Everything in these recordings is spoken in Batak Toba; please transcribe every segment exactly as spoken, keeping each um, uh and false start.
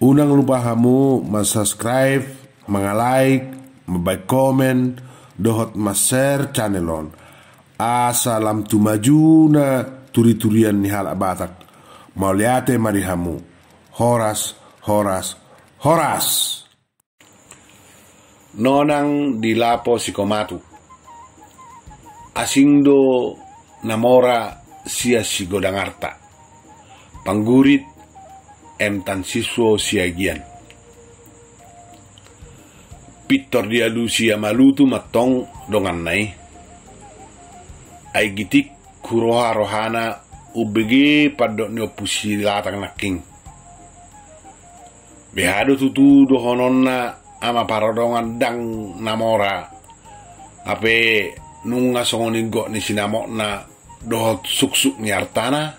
Unang lupa hamu mansubscribe, mangalike, mambaen komen, dohot manshare channel on. Asa lam tu majuna turiturian ni halak Batak. Mauliate ma di hamu. Horas, horas, horas. Nonang di Lapo Sikomatu. Asing do na mora sian Sigodang Arta. Panggurit M. Tansiswo Siagian. Pintor dialusi Ama Lutum antong donganna i. Ai gitik huroha rohana umbege pandok ni Ompu Silatang nangkin. Beha do tutu dohononna Ama Paradongan ndang na mora, hape nunga songon i gok ni sinamotna dohot suksuk ni artana?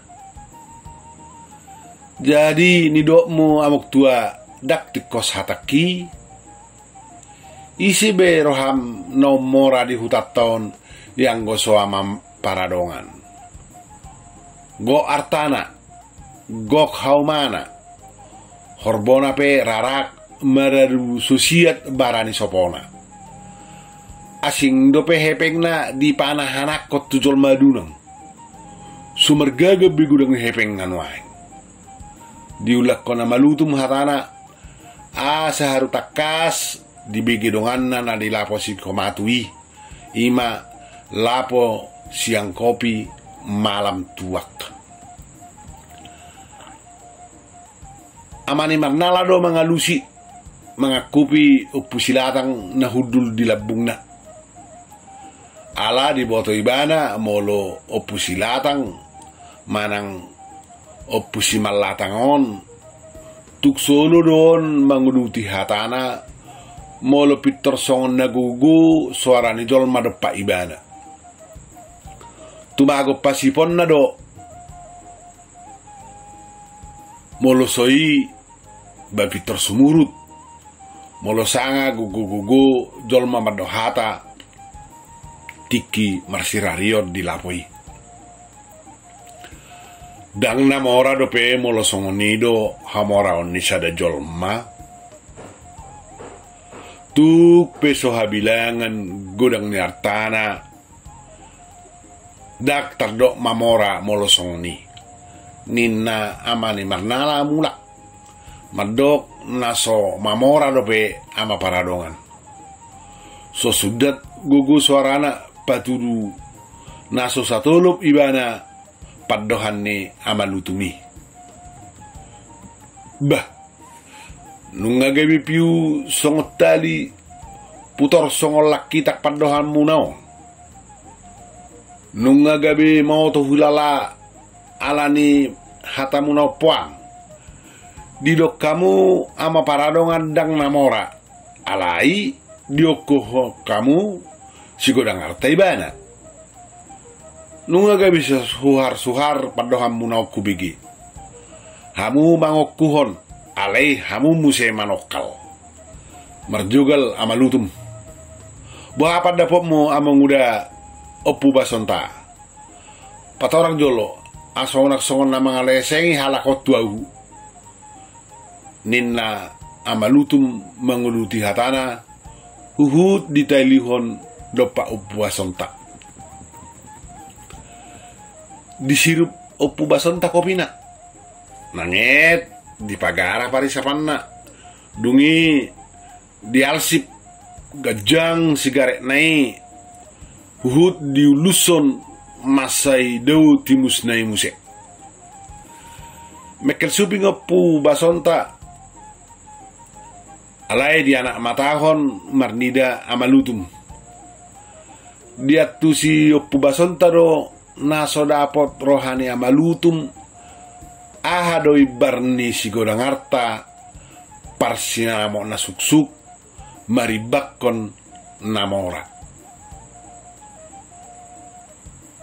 Jadi nidokmu amok tua ndang tingkos hatangki? Ise be roham na ummora di hutanta on, ianggo so Ama Paradongan? Gok artana, gok haumana, horbona pe rarak maradu so siat bara ni sopona. Asing dope hepengna dipanahanakkon tu jolma dunang. Sumargagan be godang ni hepengna nuaeng. Diulakkon Ama Lutum hatana, asa haru tangkas dibege donganna na di Lapo Sikomatu i, ima lapo siangkopi malam tuak. Ama ni Marnala do mangalusi, mangangkupi Ompu Silatang na hundul di lambungna. Ala diboto ibana molo Ompu Silatang manang Ompu Simallatang on tung solo do on manguduti hatana, molo pintor songon na gogo soara ni jolma dompak ibana. Tumagon pasiponna do. Molo so i, ba pintor sumurut. Molo sanga gogo-gogo jolma mandok hata tingki marsirarion di lapo i. Ndang na mora dope molo songon i do hamoraon ni sada jolma. Tung pe so habilangan godang ni artana, ndang tardok mamora molo songon i, ninna Ama ni Marnala mulak. Mandok na so mamora dope Ama Paradongan. So sundat gogo soarana patudu na so satolop ibana pandohan ni Ama Lutum i. Bah, nunga gabe piu songon tali, putor songon langkitak pandohanmuna on. Nunga gabe maoto hulala ala ni hatamuna on poang. Didok hamu Ama Paradongan ndang na mora. Alai diongkohon hamu Sigodang Arta ibana. Nunga gabe suhar-suhar pandohanmuna on hubege. Hamu mangokuhon, alai hamu muse manongkal. Marjogal Ama Lutum. Boha pandapotmu, Amanguda Ompu Basonta? Patorang jolo, asa unang songon na mangalesengi halak on tu ahu, ninna Ama Lutum manguduti hatana, huhut ditailihon dompak Ompu Basonta. Disirup Ompu Basonta kopina. Nanget dipagara parisapanna. Dung i dialsip ganjang sigaretna i, huhut diulushon mansai dao timusna i muse. Mengkel suping Ompu Basonta, alai dianakmatahon marnida Ama Lutum. Diantusi Ompu Basonta do na so dapot roha ni Ama Lutum, aha do imbar ni Sigodang Arta, parsinamot na suksuk, marimbakkon na mora.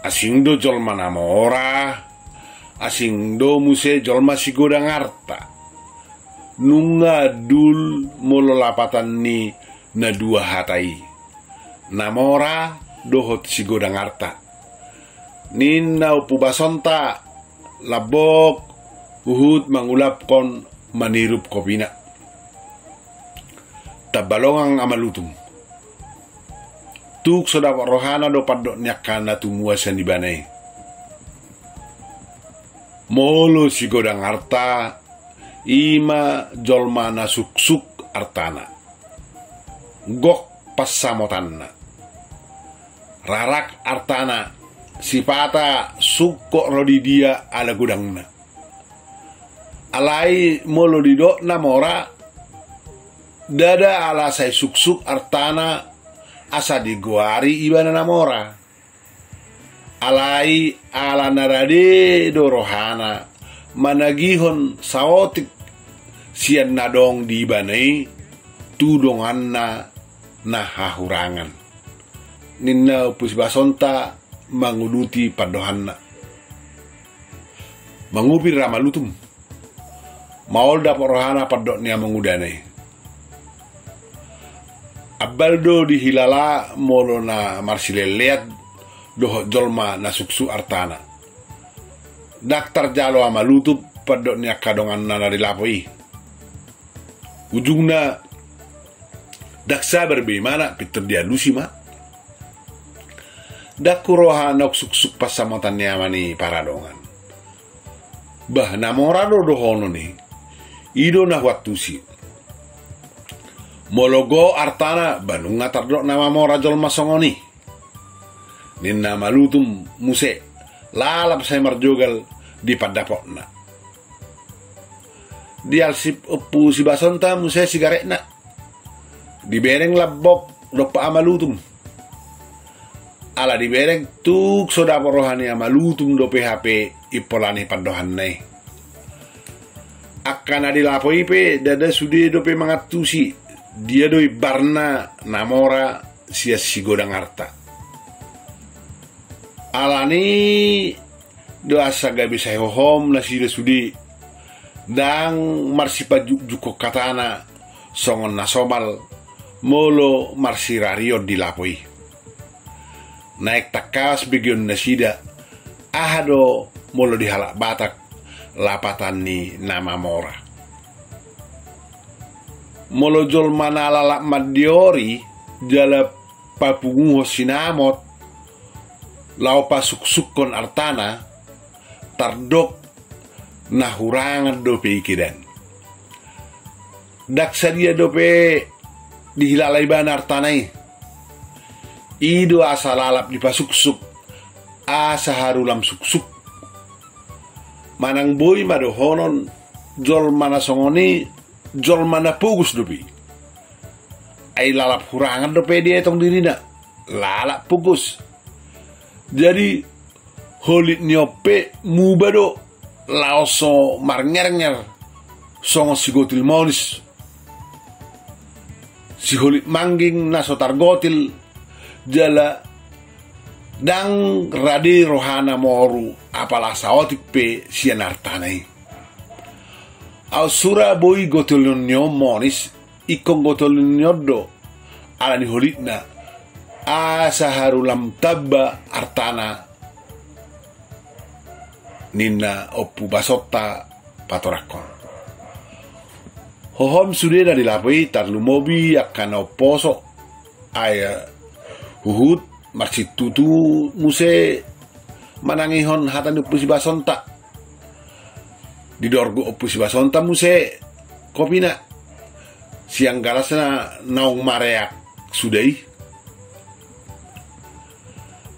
Asing do jolma na mora, asing do muse jolma Sigodang Arta. Nunga andul molo lapatan ni na dua hata i, na mora dohot Sigodang Arta. Ninna Ompu Basonta, lambok, huhut mangulaphon manirup kopina. Tamba longang Ama Lutung. Tung so dapot rohana do pandok ni angka na tumua sian ibana i. Molo sigodang arta, i ma jolma na suksuk artana. Gok pansamotanna. Rarak artana, sipata sungkot ro di dia ala godangna. Alai molo didok na mora, ndada ala sai suksuk artana asa digoari ibana na mora. Alai ala na rade do rohana managihon saotik sian na adong di ibana i tu donganna na hahurangan. Ninna Ompu Sibasonta manguduti pandohanna. Mangupir Ama Lutung. Maol dapot rohana pandok ni amangudana i. Ambal do dihilala molo na marsilelean dohot jolma na suksuk artana. Ndang tarjalo Ama Lutung pandok ni angka donganna na di lapo i. Ujungna, ndang sabar be imana, pintor dialusi ma. Ndang huroha naung suksuk pansamotan ni ama ni paradongan. Bah, na mora do dohonon i. I do na huantusi. Molo gok artana, bah, nunga tardok na mamora jolma songon i. Ninna Ama Lutung muse, lalap sai marjogal di pandapotna. Dialsip Ompu Sibasonta muse sigaretna. Dibereng lambok dompak Ama Lutung. Ala dibereng tung so dapot roha ni Ama Lutung dope hape impola ni pandohanna i. Angka na di lapo i pe ndada sude dope mangantusi dia do imbarna na mora sian sigodang arta. Alani do asa gabe sai hohom nasida sude, ndang marsipanjukjukhon hatana songon na somal molo marsirarion di lapo i. Naeng tangkas begeon nasida, aha do molo di halak Batak lapatan ni na mamora. Molo jolma na lalap mandiori jala papunguhon sinamot laho pasuksukhon artana, tardok na hurangan dope i, kedan. Ndang sadia dope dihilala ibana artana i. I do asa lalap dipasuksuk, asa haru lam suksuk. Manang boi ma dohonon, jolma na songon i jolma na pogos dope i. Ai lalap hurangan dope dietong dirina, lalap pogos. Jadi holit ni on pe muba do laos so marngernger songon sigotil monis. Siholit mangging na so targotil jala ndang rade rohana moru apala saotik pe sian artana i. Au sura boi gotilon ni on monis, ingkon gotilon ni on do ala ni holitna, asa haru lam tamba artana, ninna Ompu Basonta patoranghon. Hohom sude na di lapo i, tarlumobi angka na umposo, ai huhut marsitutu muse manangihon hata ni Ompu Sibasonta. Didorgok Ompu Sibasonta muse kopina sian galasna naung mareak suda i.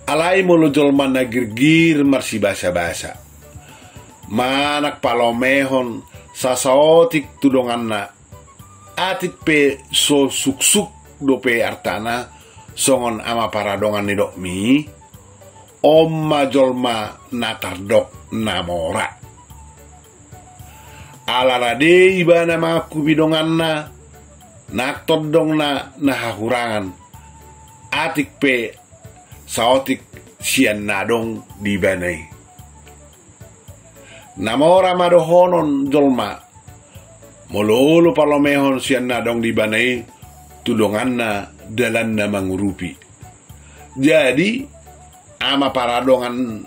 Alai molo jolma na girgir marsibasabasa manang palomehon sasaotik tu donganna, atik pe so suksuk dope artana songon ama paradongan nidokmi, on ma jolma na tardok na mora. Ala rade ibana mangangkupi donganna nang tondongna na hahurangan, atik pe saotik sian na adong di ibana i. Na mora ma dohonon jolma molo olo palomehon sian na adong di ibana i tu donganna dalanna mangurupi. Jadi ama paradongan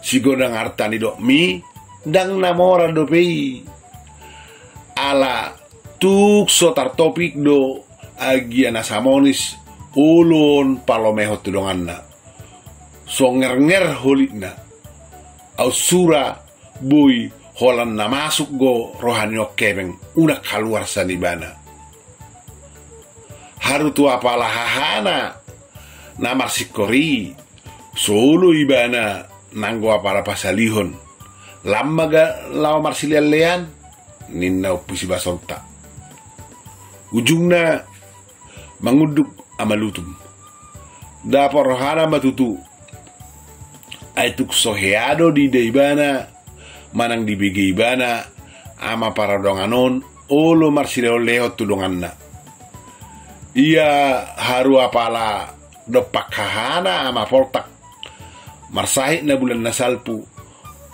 sigodang arta nidokmi, ndang na mora dope i. Ala tung so tartopik do anggia na samonis olo on palomehon tu donganna. So ngernger holitna. Aut sura boi holan na masuk do roha ni on hepeng, unang haluar sian ibana. Haru tu apala hahana na marsingkor i, so olo ibana nanggo apala pasalihon. Lam ma ga laho marsileanlean, ninna ompu Sibasonta. Ujungna mangunduk Ama Lutum. Dapot rohana ma tutu. Ai tung so hea do diida ibana manang dibege ibana ama paradongan on olo marsileonlehon tu donganna. Ia haru apala dompak hahana ama poltak marsahit na bulan na salpu,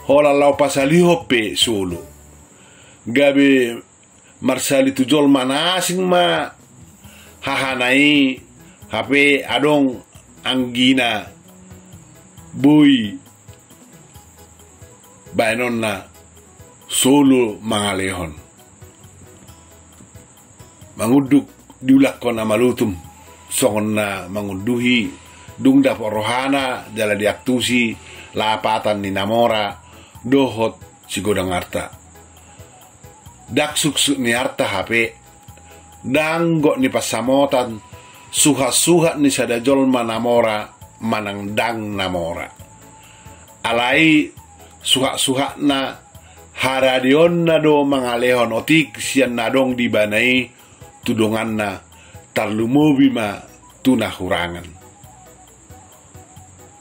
holan laho pasalihon pe so olo. Gabe marsali tu jolma na asing ma hahana i, hape adong anggina boi baenonna so olo mangalehon. Mangunduk diulakhon Ama Lutum songon na mangunduhi, dung dapot rohana jala diantusi lapatan ni na mora dohot sigodang arta. Ndang suksuk ni arta hape, ndang gok ni pansamotan, suhatsuhat ni sada jolma na mora manang ndang na mora. Alai suhatsuhatna, haradeonna do mangalehon otik sian na adong di ibana i tu donganna, tarlumobi ma tu na hurangan.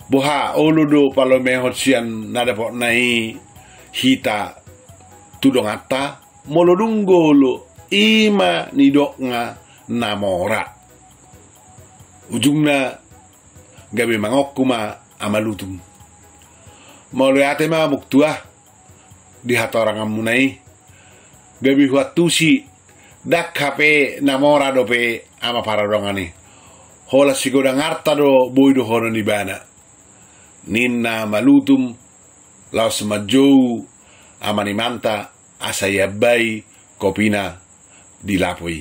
Boha, olo do palomehon sian na dapotna i hita tu donganta? Molo dung olo, i ma nidokna na mora. Ujungna gabe mangokku ma Ama Lutum. Mauliate ma Amuk Tua di hatoranganmuna i. Gabe huantusi, ndang hape na mora dope ama paradongan i. Holan sigodang arta do boi dohonon ibana, ninna Ama Lutum laos manjou amanimanta asa iambai kopina di lapo i.